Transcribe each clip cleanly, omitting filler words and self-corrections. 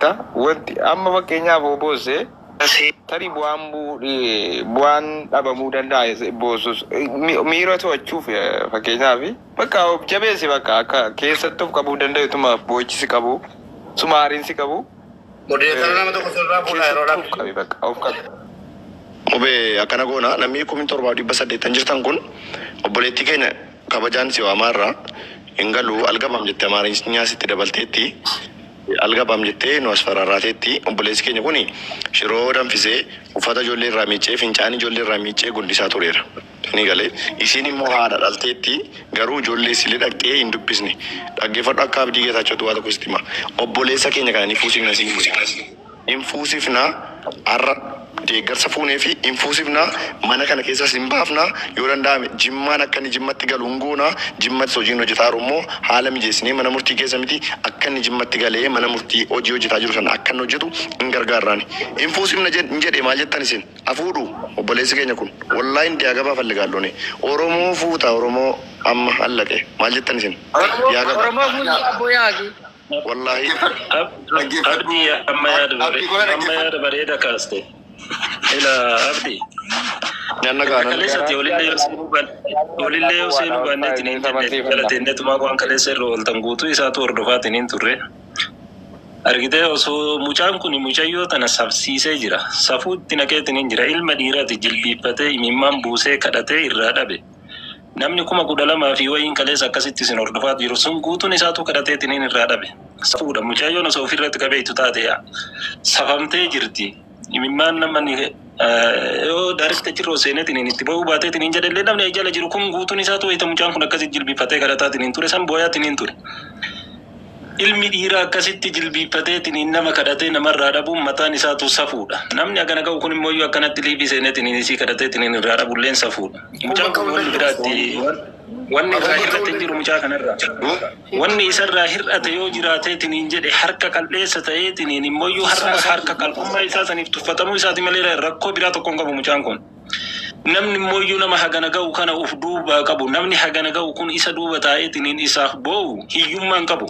Wanti amma fakkeenyaaf yoo boosse tarii bu'aan bu'aan dhabamuu danda'a boossus miira to'achuuf, fakkeenyaaf bakka of jabeessi, bakka akka keessatti of qabuu danda'etuma boochisi qabu sumaariinsi qabu. Moderator nama tokko sirraa fuudhaa yeroo keessatti of qabi, bakka of qabi. Mubee, akkana goona. Namni 7800 jirtan kun obboleettii keenya kabajaan si waamaa irraa hin galu. Algabaam jettee amaarinya sitti dabalteetti, algabaam jettee nu as fararraateetti. Obboleessi keenya kun shiroo danfisee, uffata ijoollee irraa miiccee, fincaan ijoollee irraa miiccee guddisaa tureera. Ni galee isiin immoo haadha dhalteetti, garuu ijoollee isilee dhaqxee hin dubbisne. Dhaggeeffadhu, akka Abdii Geetaachootu waa tokko sitti hima. Obboleessa keenya kana ni fuusifna, siin hin fuusifna. Har'a deeggarsa fuunee fi hin fuusifna. Mana kana keessas hin baafna. Yoo danda'ame Jimmaan akka inni Jimmatti galu hin goona. Jimmatti hojiin hojjetaa jiru immoo haala mijeessinee, mana murtii keessa miti, akka inni Jimmatti galee mana murtii hojii hojjetaa jiru sana akka inni hojjetu hin gargaarraani. Hin fuusifna hin jedhe. Maal jettan isin? Afuudhu obboleessi keenya kun wallaahi hindi agabaa falligaalloone. Oromoo fuuta, Oromoo amma allaqe. Maal jettan isin? Yaa Oromoo fuuldura abboo yaagi. Wallaahi. Abdii, amma yaada amma yaada bareeda kaaste. Ila Abdii. Nyaanna gaana. Kaleessatti olillee yoo seenuu baanneetiin hin jenne jala waan kaleessa irra ooltan guutuu isaatu hordofaatiin hin turre. Argitee, osoo mucaan kun mucayyoo tana sabsiisee jira. Safuu itti naqeetiin hin jira. Ilma dhiiraati jilbiiffatee imimmaan buusee kadhatee irraa dhabe. Namni 12,000 fi wayiin kaleessa akkasitti isin hordofaa jiru sun guutuun isaatu kadhateetiin hin irraa dhabe. Safuudha. Mucayyoon osoo ofirratti qabeetu taate safamtee jirti. Imimmaan nama ni yoo daarikta jirru seeneetiin itti bahuu baateetiin hin jedhellee, namni jala jiru kun guutuun isaatu wayita mucaan kun akkasitti jilbiiffatee kadhataatiin hin ture san booyaatiin hin ture. Ilmi dhiiraa akkasitti jilbiiffateetiin nama kadhatee namarraa dhabuun mataan isaatu safuudha. Namni akkana ga'u kun immoo akkanatti liibii seeneetiin isii kadhateetiin irraa dhabulleen safuudha. Mucaan kun wanni biraatti wanni irraa hir'ate hin jiru mucaa kanarraa. Wanni isarraa hir'ate yoo jiraateetiin hin jedhe, harka qal'eessa ta'eetiin immoo harka qal'ummaa isaa saniif tuffatamuu isaati malee rakkoo biraa tokko hin qabu mucaan kun. Namni immoo nama hagana ga'u kana uf duuba qabu, namni hagana ga'u kun isa duuba taa'eetiin isaaf boo'u hiyyummaa hin qabu.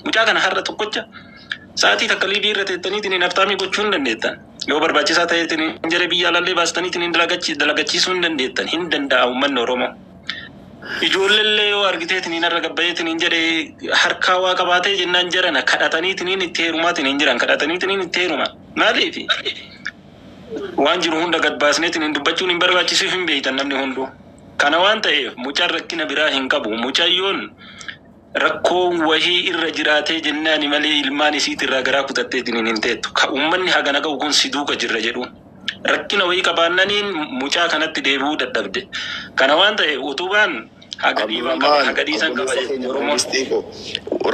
Mucaa kana har'a tokkocha sa'aatii takka liibii irra teettaniitiin haftaamii gochuu hin dandeettan. Yoo barbaachisaa ta'eetiin hin jedhe biyya alallee baastaniitiin hin dalagachiisuu hin dandeettan. Hin danda'a uummanni Oromoo. Ijoolleellee yoo argiteetiin har'a gabbayeetiin hin jedhe harkaa waa qabaatee jennaan jedhana kadhataniitiin itti heerumaatiin hin jiran, kadhataniitiin itti heeruman. Maaliif? Waan jiru hunda gad baasneetiin hin dubbachuun hin barbaachisuuf hin beeytan namni hunduu. Kana waan ta'eef mucaan rakkina biraa hin qabu. Mucayyoon rakkoon wahii irra jiraatee jennaani malee ilmaan isiitirraa garaa kutatteetiin hin teettu. Ka uummanni hagana ga'u kun si duuka jirra jedhu. Rakkina wayii qabaannaniin mucaa kanatti deebi'uu dadhabde. Kana waan ta'eef utubaan haga dhiiban qaba, haga dhiisan qaba jechuudha Oromoon.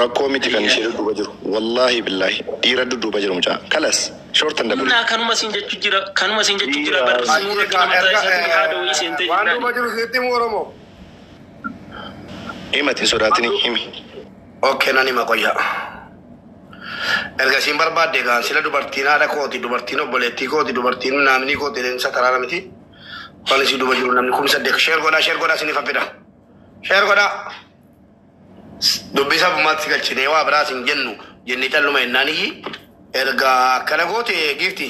Rakkoo miti kan ishee dudduuba jiru. Wallaahi billaahi dhiira dudduuba jiru mucaa. Kalas shortan dabale. Innaa kanuma siin jechuu jira, kanuma siin jechuu jira, barri sinuu rakkina mataa isaatiin haadha wayii seentee Waan jirraani. duuba jiru sitti himu, Oromoo. Himati, sodaatini himi. Okay, nan hima qoyya. Erga isiin barbaadde gaan sila dubartiin haadha kooti, dubartiin obboleettii kooti, dubartiin naamni kooti leensa taraara miti. Waan isii duuba jiru namni 8000 share godhaa, share godhaa, isiniif affida. Share godhaa. Dubbii sabummaatti galchinee waa biraas hin jennu jennee calluma jennaan iyyi. Erga akkana goote giifti.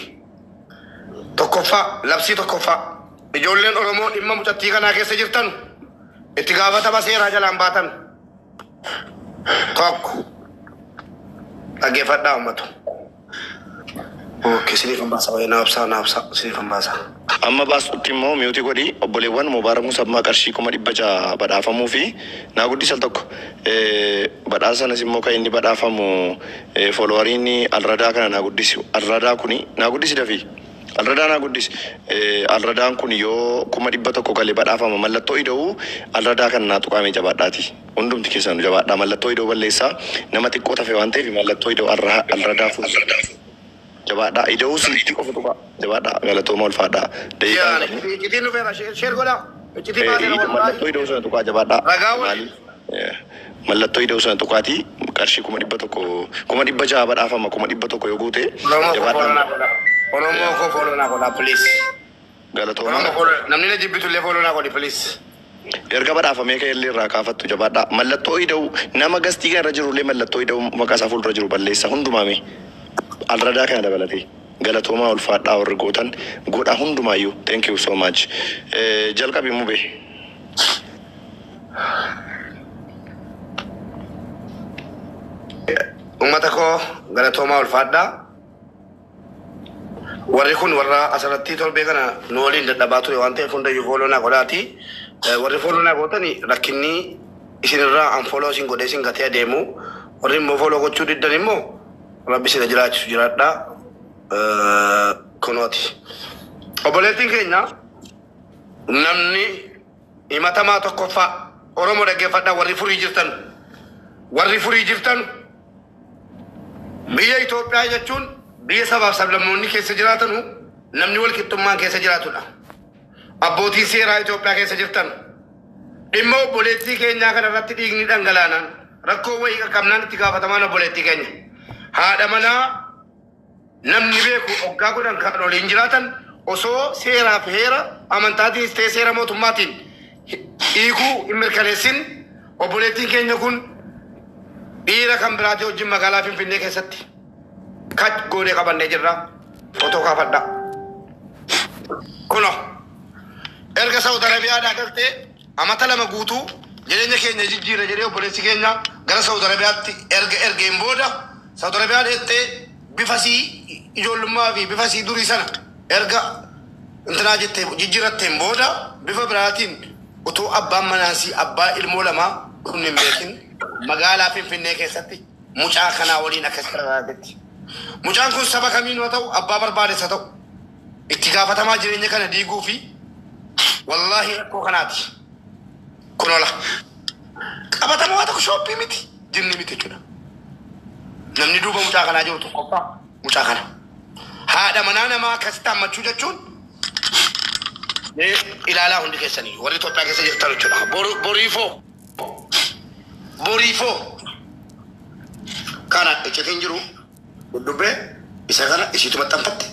Tokkoffaa, labsii tokkoffaa. Ijoolleen Oromoo dhimma mucattii kanaa keessa jirtan itti gaafatama seeraa jalaan baatan. Tokko. Dhaggeeffadhaa uummatu. Okay, isiniif hin baasa. Naabsaa, naabsaa, isiniif hin baasa. Amma baastutti immoo mute godhi. Obboleewwan, Mubaarak Musammaa qarshii 600,000 badhaafamuu fi naa guddisal tokko. Badhaasa sanas immoo kan inni badhaafamu followeriin Alradaa kana naa guddisi. Alradaa kuni naa guddisi dafii. Alradaa naa guddisi. Alradaan kun yoo 100,000 galee badhaafama. Mallattoo ida'uu Alradaa kan naa tuqaamee jabaadhaati. Hundumti keessanuu jabaadhaa. Mallattoo ida'uu balleessaa. Nama xiqqoo tafe waan ta'eef mallattoo ida'uu Alradaa fuuldura. Jabaadhaa. Ida'uu sitti qofa tuqaa. Jabaadhaa. Galatooma, ulfaadhaa. Daqiiqaa hin qabnu. Iccitiin dhufeera, share godhaa. Iccitii baaseera Mallattoo wallaahi. ida'uu sana tuqaa, jabaadhaa. Ragaa waliin. Maaliif? Mallattoo ida'uu sana tuqaatii qarshii 100,000, 600,000 badhaafama 100,000 yoo guute. Oromoo koo follow Jabaadhaa. naa godhaa. Oromoo koo follow naa godhaa, please. Galatooma. Oromoo follow, namni na jibbitu illee follow naa godhi, please. Erga badhaafamee ka'e illee irraa kaafattu, jabaadhaa. Mallattoo ida'uu nama gastii kana irra jirullee mallattoo ida'uu maqaa isaa fuuldura jiru balleessa hundumaame. Alradaa kana dabalatee galatoomaa ulfaadhaa warri gootan godha hundumaayyuu thank you so much. Jalqabi mube. Uummata koo galatoomaa ulfaadhaa. Warri kun warra asirratti torbee kana nu waliin dadhabaa ture waan ta'eef hundayyuu follow naa godhaati. Warri follow naa gootani rakkinni isinirraa an follow isin godhee isin gatee adeemu. Warri immoo follow gochuu diddan immoo rabbi isin jiraachisu jiraadhaa. Kunooti. Obboleettiin keenya namni himatamaa tokkoffaa Oromoo dhaggeeffadhaa warri furii jirtan. Warri furii jirtan biyya Itoophiyaa jechuun biyya sabaaf sablammoonni keessa jiraatanu namni wal qixxummaan keessa jiraatudha. Abbootiin seeraa Itoophiyaa keessa jirtan dhimma obboleettii keenyaa kana irratti dhiigni dhangalaanaan rakkoo wayii qaqqabnaan itti gaafatamaan obboleettii keenya. Haadha manaa namni beeku hoggaa godhan kan waliin jiraatan osoo seeraaf heera amantaatiinis ta'e seera mootummaatiin hiikuu hin mirkaneessin obboleettiin keenya kun dhiira kan biraatii wajjin magaalaa Finfinnee keessatti kach goonee qabannee jirra. Footoo kaafadha. Kuno erga Saawud Arabiyaadhaa galtee amata 2 guutuu jireenya keenya jijjiirra jedhee obboleessi keenya gara Saawud Arabiyaatti erga ergeen booda Saawud Arabiyaa dheettee bifa sii ijoollummaa fi bifa sii durii sana erga intinaa jettee jijjiirratteen booda bifa biraatiin utuu abbaan manaasii abbaa ilmoo lamaa kun hin beekin magaalaa Finfinnee keessatti mucaa kanaa waliin akkas rarraatetti. Mucaan kun saba kamiin haa ta'u abbaa barbaades haa ta'u itti gaafatamaa jireenya kana diiguu fi wallaahi rakkoo kanaati. Kun ola. Qabatamaa waa tokko shooppii miti jinni miti jechuudha. Namni duuba mucaa kanaa jiru tokkoffaa mucaa kana. Haadha manaa namaa akkasitti hammachuu jechuun ilaalaa hundi keessanii warri Itoophiyaa keessa jirtan jechuudha. Boriifoo. Boriifoo. Kana iccitiin jiru duddubbee isa kana isiitu maxxanfatte.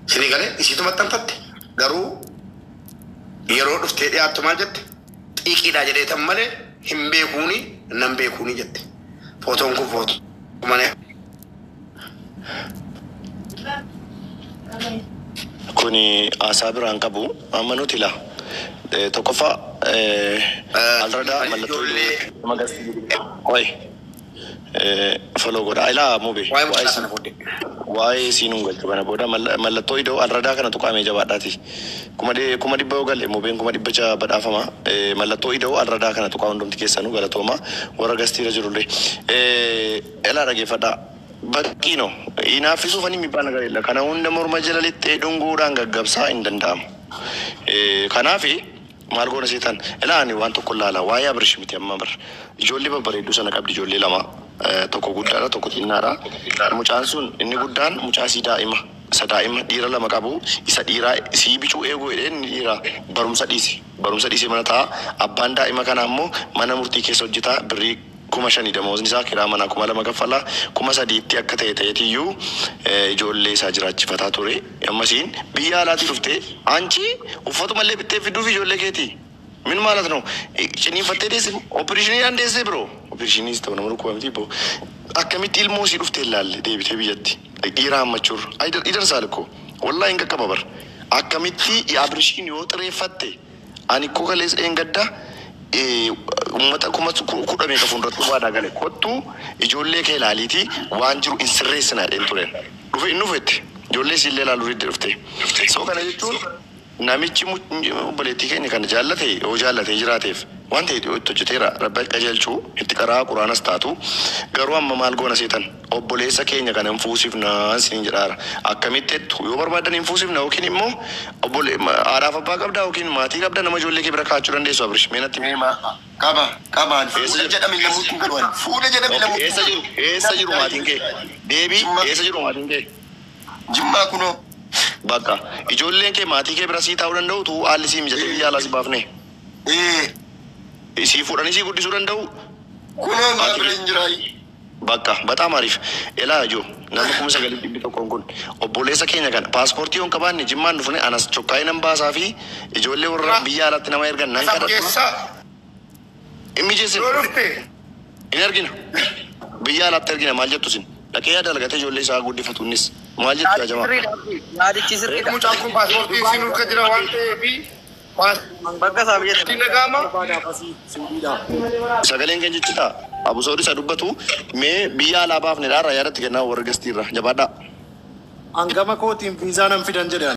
Isinii galee isiitu maxxanfatte. Garuu yeroo dhuftee dhiyaattu maal jette? Xiiqiidha jedhee tan malee hin beekuuni nan beekuuni jette. Footoon kun footoo malee. Kuni haasaa biraan qabu amma nuti la tokkoffaa alradaa mallattoo Oi follow godha ilaa mube waa'ee siinuun galchu kana booda mallattoo iddoo alradaa kana tuqaamee jabaadhaati. 100,000 yoo galle mubeen 600,000 badhaafama. Mallattoo iddoo alradaa kana tuqaa hundumti keessanuu galatooma warra gastiira jirullee. Ilaa dhaggeeffadhaa. Baqqino hinaaffisuuf ani mibbaa nagar illa kana hunda morma jala lixxee dhunguudhaan gaggabsaa hin danda'amu. Kanaafi maal goona seetan ilaa ani waan tokko laala waa'ee Abrish miti amma bar ijoollee babbareedduu sana qabdi ijoollee lama tokko guddaadha tokko xinnaadha. Mucaan sun inni guddaan mucaa sii daa'ima isa daa'ima dhiira lama qabu isa dhiiraa sii bicuu eeguu jedhee inni dhiira barumsa dhiise barumsa dhiise mana ta'a abbaan daa'ima kanaa immoo mana murtii keessa hojjetaa birrii 5,000 damoosni isaa kiraa manaa 2,000 kaffala 3,000tti akka ta'e ta'eetiyyuu ijoollee isaa jiraachifataa ture. Ammasiin biyya alaatii dhuftee anchi uffatumallee bittee fiduuf ijoollee keeti. Min maalat no ciniinfattee deesse opereeshiniidhaan deesse biroo opereeshiniis ta'u nama dhukkuba miti boo akkamitti ilmoo isii dhuftee ilaalle deebitee biyyatti dhiira hammachuurra idarsaa likkoo wallaahi hin qaqqaba bar akkamitti Abrishiin yoo xireeffatte ani koo kaleessa dheengadda uummata 10,000 meeqa fuulduratti waadaa gale kottu ijoollee kee ilaaliitii waan jiru hin sirreessinaa jedheen tureen. Dhufe hin dhufetti ijoollee isiillee ilaaluu didde dhufte. Soo kana jechuun namichi obboleettii keenya kana jaallate yoo jaallatee jiraateef waan ta'e itti hojjeteera rabbi qajeelchuu itti qaraa quraanas taatu garuu amma maal goona seetan obboleessa keenya kana hin fuusifnaa isiniin jedhaara. Akkamitti jettu yoo barbaadan hin fuusifna yookiin immoo haadhaaf abbaa qabdaa yookiin maatii qabda nama ijoollee kee bira kaa'achuu dandeessu Abrish mee natti himi. Qaba qaba Eessa fuudha jiru? jedhame lamuutti hin galu fuudha jedhame lamuutti Eessa jiru? Eessa jiru maatiin kee? Deebii eessa jiru maatiin kee? Jimmaa kunoo. Bakka ijoolleen kee maatii kee bira sii taa'uu danda'u tuu haalli sii mijatee biyya alaa si baafne. Sii fuudhanii sii guddisuu danda'u. Kunoo maa bira hin jiraayi. Bakka bataam ariif elaa ijoo nama 9,100 kun obboleessa keenya kana paaspoortii yoo hin qabaanne jimmaan dhufne anas chokkaa'ee nan baasaa fi ijoollee warra biyya alaatti nama ergan nan kadhadha. Keessa Hin mijeessinu. yoo dhufte Hin ergina. Biyya alaatti ergina maal jettu isin? Dhaqee yaada argatee ijoollee isaa guddifatu innis. Maal jettu yaa jamaa? Yaadichi sirriidha. Mucaan kun paaspoortii isin harka jira waan ta'eef Bakka isaa biyya paaspoortii nagaama. Sagaleen keenya jechuudha. Abusoodis haa dubbatu mee biyya alaa baafne dhaarraa yaadatti kennaa warra gastiirra jabaadhaa. Hangama kootiin viizaa nan fidan jedhan.